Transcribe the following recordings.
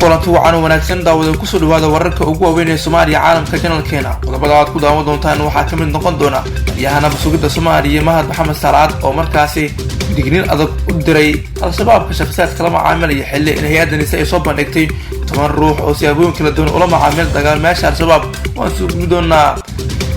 Kulanti wacan oo wanaagsan daawada, kusoo dhawaada wararka ugu waaweyn ee Soomaaliya, caalamka, janalkeena. Qodobada aad ku daawan doontaan waxaa ka mid noqon doona taliyaha nabadsugidda Soomaaliya Mahad Maxamed Salaad oo markaasi digniin adag u diray Al-Shabaabka shakhsiyaadka la macaamilaya, xilli in hay-adda NISA ay soo bandhigtay 10 ruux oo siyaabooyin kala duwan ula macaamil dagaalmayaasha Al-Shabaab. Waan sugmi doonaa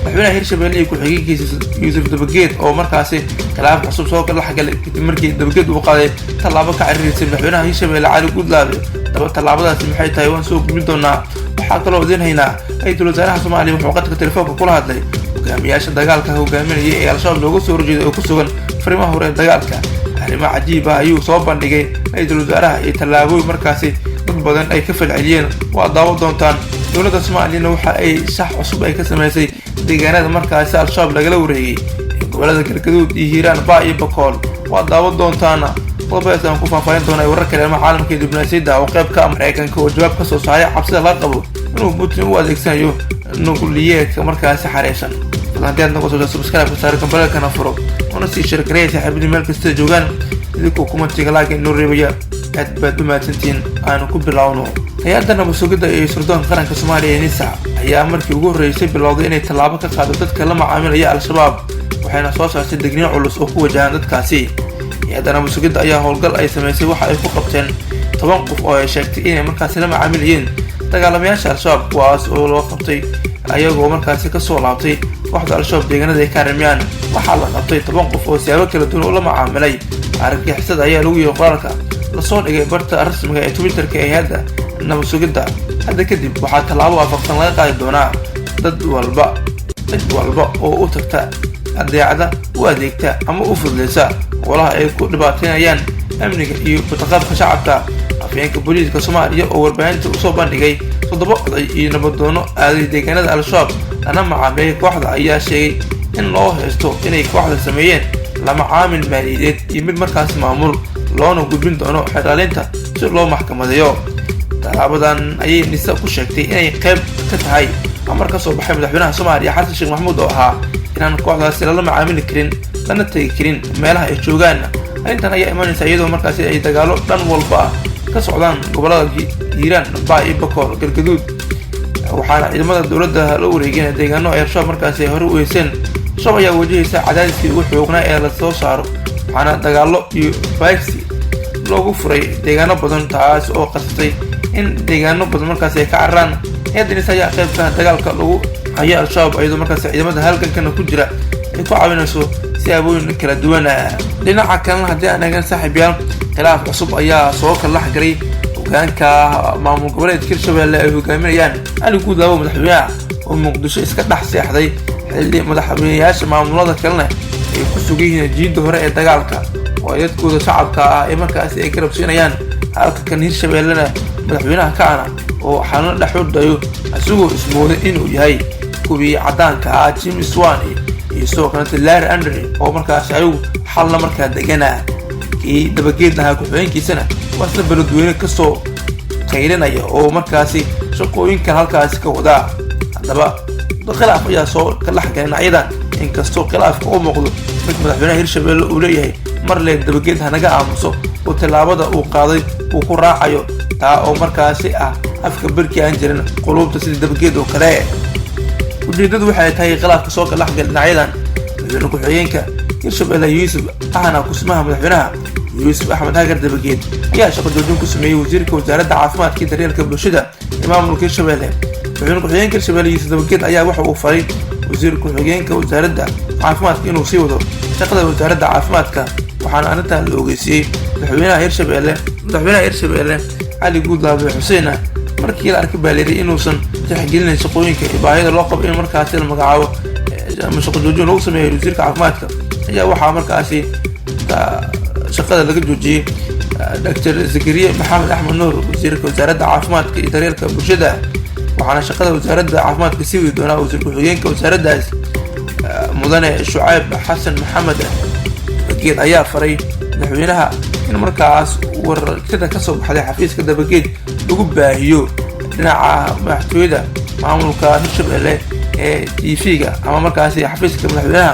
madaxweynaha Hirshabelle iyo ku-xigeenkiisa Yuusuf Dabageed oo markaasi khilaaf cusub soo dhexgalay kadib markii Dabageed uu qaaday tallaabo ka cariirisay madaxweynaha Hirshabelle Cali Gudlaabe. Daba tallaabadaasi maxay tahay? Waan soo gudbin doonaa. Waxaa kaloo idiin haynaa ra-iisul wasaaraha Soomaaliya wuxuu qadka telefoonka kula hadlay hogaamiyaasha dagaalka hogaaminaya ee Al-Shabaab looga soo horjeeday oo ku sugan fariimaha hore ee dagaalka. Arrimo cajiib ah ayuu soo bandhigay ra-iisul wasaaraha iyo tallaabooyin markaasi dad badan ay ka falceliyeen. Waa daawo doontaan. Dowladda Soomaaliyana waxa ay shax cusub ay ka samaysay deegaanada markaasi Al-Shabaab lagala wareegay ee gobolada Galgaduud iyo Hiiraan, Baa iyo Bakool. Waa daawo doontaana. Qodobadaas aan ku faahfaahin doona warar kale ama caalamka iyo diblomaasiyadda oo qayb ka ah. Maraykanka oo jawaab ka soo saaray cabsida laga qabo inuu Putin u adeegsanayo nukliyeedka markaasi xareysan. Fadlan haddii aad noqoto, subscribe saar, gambaleelkana furo, una sii share gareeya saaxiibadii meel kasta joogaan, idinkoo commentiga laaga inoo reebaya. Aad baad u mahadsantihiin. Aanu ku bilowno. Hay-adda nabadsugidda iyo sirdoonka qaranka Soomaaliya ee NISA ayaa markii ugu horreysay bilowday inay tallaabo ka qaado dadka la macaamilaya Al-Shabaab, waxayna soo saartay digniin culus oo ku wajahan dadkaasi. Hay-adda nabadsugidda ayaa howlgal ay samaysay waxa ay ku qabteen 10 qof oo ay sheegtay inay markaasi la macaamilayeen dagaalamayaasha Al-Shabaab, kuwaas oo loo qabtay ayagoo markaasi kasoo laabtay kooxda Al-Shabaab deegaanada ay ka arrimayaan. Waxaa la qabtay 10 qof oo siyaabo kala duwan ula macaamilay argagixisada, ayaa lagu yiri qoraalka lasoo dhigay barta rasmiga ee Twitterka ee hay-adda nabadsugidda. Hadda kadib waxaa tallaabo waafaqsan laga qaadi doonaa dad walba, cid walba oo u tagta, adeecda, u adeegta ama u fududeysa howlaha ay ku dhibaateynayaan amniga iyo badqabka shacabka. Afhayeenka booliiska Soomaaliya oo warbaahinta usoo bandhigay toddoba oday iyo nabadoono aaday deegaanada Al-Shabaab lana macaamilay kooxda ayaa sheegay in loo haysto inay kooxda sameeyeen la macaamil maaliyadeed iyo mid markaasi maamul, loona gudbin doono xeeraalinta si loo maxkamadeeyo. Tallaabadan ayay NISA ku sheegtay inay qayb ka tahay amar ka soo baxay madaxweynaha Soomaaliya Xasan Sheekh Maxamuud oo ahaa inaan kooxdaasi lala macaamili karin, lana tegi karin meelaha ay joogaan. Arrintan ayaa imanaysa iyadoo markaasi ay dagaalo dhan walba ah ka socdaan gobolada Hiiraan, Baa iyo Bakool, Galgaduud, waxaana ciidamada dowladda la wareegeen deegaano ay Al-Shabaab markaasi ay hore u weyseen. Al-Shabaab ayaa wajahaysa cadaadiskii ugu xoognaa ee la soo saaro, waxaana dagaallo iyo baagsi loogu furay deegaano badan, taas oo qasatay in deegaano badan markaasi ay ka cararaan. Hay-adda NISA ayaa qaybka dagaalka lagu hayo Al-Shabaab, iyadoo markaasi ciidamada halgankana ku jira ay ku caawinayso siyaabooyin kala duwan. Dhinaca kalena haddii aan eegan, saaxiibyaal, khilaaf cusub ayaa soo kala dhexgalay hogaanka maamul goboleedka Hirshabelle ay hogaaminayaan Cali Guudlaawo, madaxweynaha oo Muqdisho iska dhex seexday, xilli madaxweynayaasha maamulada kalena ay ku sugan yihiin jiidda hore ee dagaalka oo ay dadkooda shacabka ah ee markaasi ay garab siinayaan, halka kan Hirshabellena madaxweynaha ka ana oo xanuun dhex ordayo, isagoo ismooday inuu yahay kuwii caddaanka ah James Swan iyo sidoo kaleta Larry Andre oo markaasi ayagu xalna markaa deganaa. Kii Dabageed lahaa ku-xigeenkiisana waa isla Beledweyne kasoo qaylinaya oo markaasi shaqooyinkan halkaasi ka wadaa. Haddaba khilaaf ayaa soo ka dhexgalay dhinacyadan, inkastoo khilaafka u muuqdo mid madaxweynaha Hirshabelle uu leeyahay mar lee Dabageed hanaga aamuso oo tallaabada uu qaaday uu ku raacayo, taa oo markaasi ah afka berkii aan jirin quluubta sida Dabageed oo kale. Ujeedadu waxay tahay khilaafka soo ka dhexgalay dhinacyadan, madaxweyne ku-xigeenka Hirshabelle Yuusuf ahna kusmaha madaxweynaha Yuusuf Axmed Hagar Dabageed ayaa shaqo joojin ku sameeyey wasiirka wasaaradda caafimaadka iyo daryeelka bulshada ee maamulka Hirshabelle. Madaxweyne ku-xigeenka Hirshabelle Yuusuf Dabageed ayaa waxa uu faray wasiir ku-xigeenka wasaaradda caafimaadka inuu sii wado shaqada wasaaradda caafimaadka, waxaana arrintan la ogeysiiyey madaxweynaha Hirshabelle. Madaxweynaha Hirshabelle Cali Guudlaabe Xuseenna markii la arkay baa layidhi inuusan tixgelinayn shaqooyinka iyo baahida loo qabo in markaasi la magacaabo ama shaqo joojin lagu sameeyo wasiirka caafimaadka, ayaa waxaa markaasi shaqada laga joojiyey Dr Zakariya Maxamed Axmed Nuur, wasiirka wasaaradda caafimaadka iyo daryeelka bulshada, waxaana shaqada wasaaradda caafimaadka sii wadi doonaa wasiir ku-xigeenka wasaaraddaas, mudane Shucayb Xasan Maxamed. Dabageed ayaa faray madaxweynaha in markaas warkada kasoo baxday xafiiska Dabageed lagu baahiyo dhinaca madaxtooyada maamulka Hirshabelle ee TV-ga ama markaasi xafiiska madaxweynaha,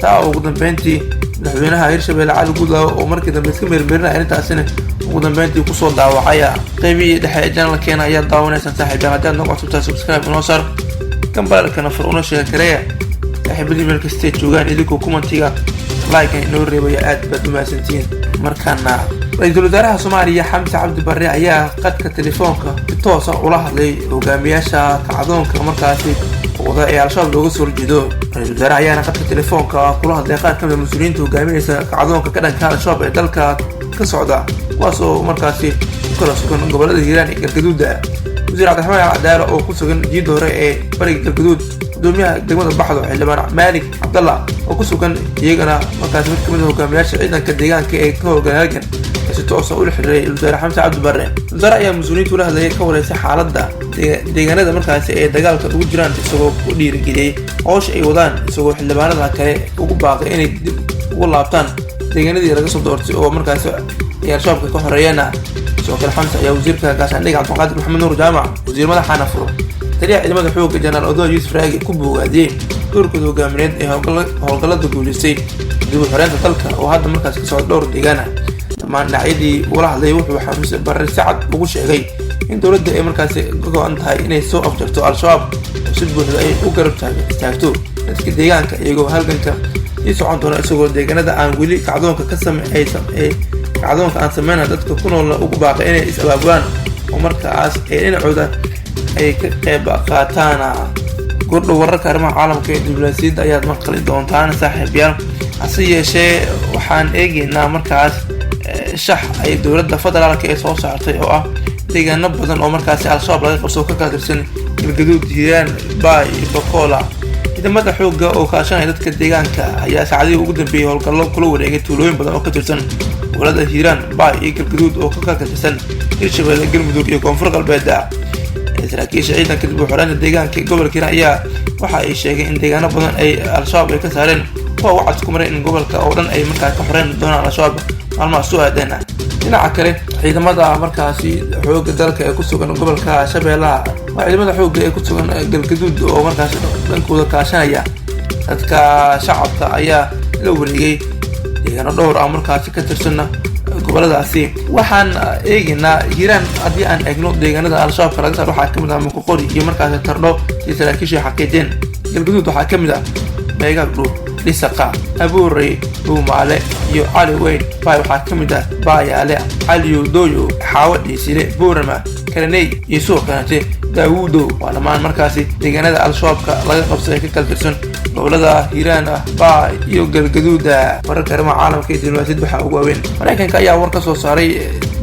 taa ugu dambeyntii madaxweynaha Hirshabelle Cali Guudlaawe oo markii dambe iska meermeerinaya arrintaasina Ugu dambeyntii kusoo daawacaya qeybihii dhexe ee janalkeena ayaa daawanaysaan saaxiibyaal. Haddii aad noqo cusubtahay, subscribe inoo sar, gambalaalkana fur, una sheega kareeya saaxiibadii meel kastay joogaan, idinkoo commentiga like inoo reebaya. Aad baad u mahadsantihiin. Markaana ra-iisul wasaaraha Soomaaliya Xamse Cabdi Barre ayaa qadka telefoonka si toosa ula hadlay hogaamiyaasha kacdoonka markaasi wada ee Al-Shabaab looga soo horjeedo. Ra-iisul wasaaraha ayaana qadka telefoonka kula hadlay qaar kamid a mas-uuliyiinta hogaaminaysa kacdoonka ka dhanka Al-Shabaab ee dalka ka socda, kuwaas oo markaasi ku kala sugan gobolada Hiiraan iyo Galgaduuda. Wasiir Cabdiraxmaan Al Cadaala oo ku sugan jiidda hore ee bariga Galgaduud, gudoomiyaha degmada Baxdo Xildhibaan Maalik Cabdallah oo ku sugan iyagana markaasi mid kamid a hogaamiyaasha ciidanka deegaanka ee ka howlgala halgan ee si toosa ula xiriiray wasaare Xamse Cabdi Barre. Wasaare ayaa mas-uuliyiinta ula hadlayay ka wareysay xaaladda deegaanada markaasi ay dagaalka ugu jiraan, isagoo ku dhiirigeliyey howsha ay wadaan, isagoo xildhibaanada kale ugu baaqay inay dib ugu laabtaan deegaanadii laga soo doortay oo markaasi ay Al-Shabaabka ka xoreeyeen. Sidoo kale Xamse ayaa wasiirka gaashaandhigga Cabdiqaadir Maxamed Nuur Jaamac, wasiir madaxaana furo, taliyaha ciidamada xoogga Jenaraal Odoa Yuusuf Raagi ku bogaadiyey doorkooda hogaamineed ee howlgallada guuleystay dib u xoreynta dalka oo hadda markaasi ka socda dhowr deegaana. Dhammaan dhinacyadii ula hadlay wuxuu Xamse Barre si cad ugu sheegay in dowladda ay markaasi ka go-an tahay inay soo afjarto Al-Shabaab oo si buuxda ay u garab istaagto dadka deegaanka, iyagoo halganka sii socon doona, isagoo deegaanada aan weli kacdoonka ka kacdoonka aan sameyna dadka ku noolna ugu baaqay inay is abaabulaan oo markaas ay dhinacooda ay ka qeyb qaataan. Gordhow wararka arrimaha caalamka ee diblomaasiyadda ayaad maqli doontaan saaxiibyaal. Hase yeeshee waxaan eegeynaa markaas shax ay dowladda federaalka ee soo saartay oo ah deegaano badan oo markaasi Al-Shabaab laga qabso ka kala tirsan Galgaduud, Hiiraan, Baay iyo Bakola. Ciidamada xoogga oo kaashanaya dadka deegaanka ayaa saacadihii ugu dambeeyey howlgallo kula wareegay tuulooyin badan oo ka tirsan gobolada Hiiraan, Baay iyo Galgaduud oo ka kala tirsan Hirshabelle, Galmudug iyo Koonfur Galbeed. Saraakiisha ciidanka dib u xoreynta deegaanka ee gobolka Hiiraan ayaa waxa ay sheegeen in deegaano badan ay Al-Shabaab ay ka saareen, kuwa wacad ku maray in gobolka oo dhan ay markaa ka xoreyn doonaan Al-Shabaab maalmaha soo aadeen. Dhinaca kale, ciidamada markaasi xoogga dalka ee ku sugan gobolka Shabeellaha waa ciidamada xoogga ee ku sugan Galgaduud oo markaasi dhankooda kaashanaya dadka shacabka ayaa la wareegay deegaano dhowr ah markaasi ka tirsan goboladaasi. Waxaan eegaynaa Hiiraan. Haddii aan eegno deegaanada Al-Shabaabka laga saar, waxaa kamid ah Muqoqori iyo markaasi Tardho iyo saraakiisha xaqiijeen. Galgaduud waxaa kamid ah Meegaagdhu, Dhisaqa, Abuurey, Dhuumaale iyo Cali Weyn. Baay waxaa ka mid ah Baayaale, Caliyo Dooyo, Xaawo Dhiisile, Boorama, Karaney iyo sidoo kalete Daawuudow. Waa dhammaan markaasi deegaanada Al-Shabaabka laga qabsaday ka kala tirsan gobolada Hiiraan ah, Baay iyo Galgaduuda. Wararka arrimaha caalamka iyo diblomaasiyad waxaa ugu waaweyn: Maraykanka ayaa war ka soo saaray,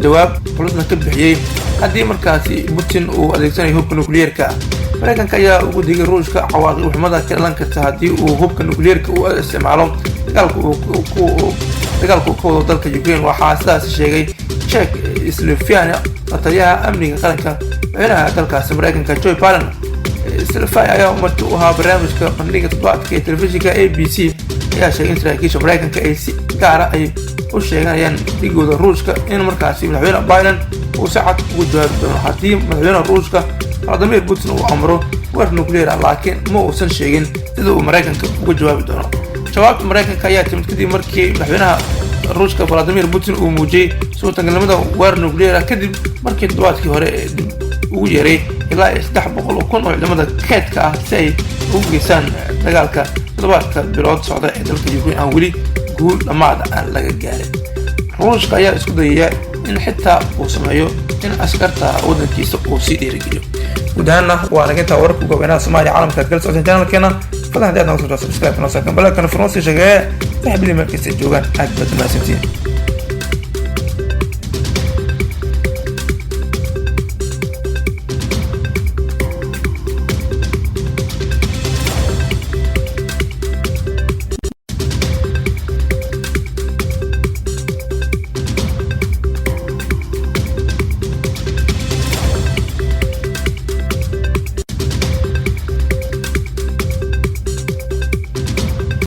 jawaab culusna ka bixiyey haddii markaasi Putin uu adeegsanayo hubka nukliyeerka. Maraykanka ayaa ugu digay Ruushka cawaaqib xumada ka dhalan karta haddii uu hubka nukliyeerka uu isticmaalo dagaalka uu ka wado dalka Ukraine. Waxaa sidaasi sheegay Jake Sullivan, la taliyaha amniga qaranka madaxweynaha dalkaasi Maraykanka Joe Biden. Sullivan ayaa marti u ahaa barnaamijka Bandhiga Toddobaadka ee telefishinka ABC ayaa sheegay in saraakiisha Maraykanka ay si gaara ay u sheeganayaan dhigooda Ruushka in markaasi madaxweyne Biden uu si cad ugu jawaabi doono haddii madaxweynaha Ruushka Vladimir Putin uu amro weer nuclear ah, laakiin ma uusan sheegin sida uu Maraykanka uga jawaabi doono. Jawaabta Maraykanka ayaa timid kadib markii madaxweynaha Ruushka Vladimir Putin uu muujiyey suurtagalnimada weer nuclear ah, kadib markii toddobaadkii hore dib ugu yeeray ilaa 300,000 oo ciidamada keedka ah si ay ugu geystaan dagaalka toddobaadka bilood socda ee dalka Ukraine aan weli guul dhammaad aan laga gaarin. Ruushka ayaa isku dayaya in xitaa uu sameeyo in askarta waddankiisa uu sii dhiirigeliyo. Guud ahaanna waa nagintaa wararka goobeynaha Soomaaliya caalamka aad kala socoteen channelkeena. Fadlan haddii aad noga soo subscribe noo saakan balakana furno sii sheegee saaxiibadii markasta joogaan. Aad baad mahadsantihiin.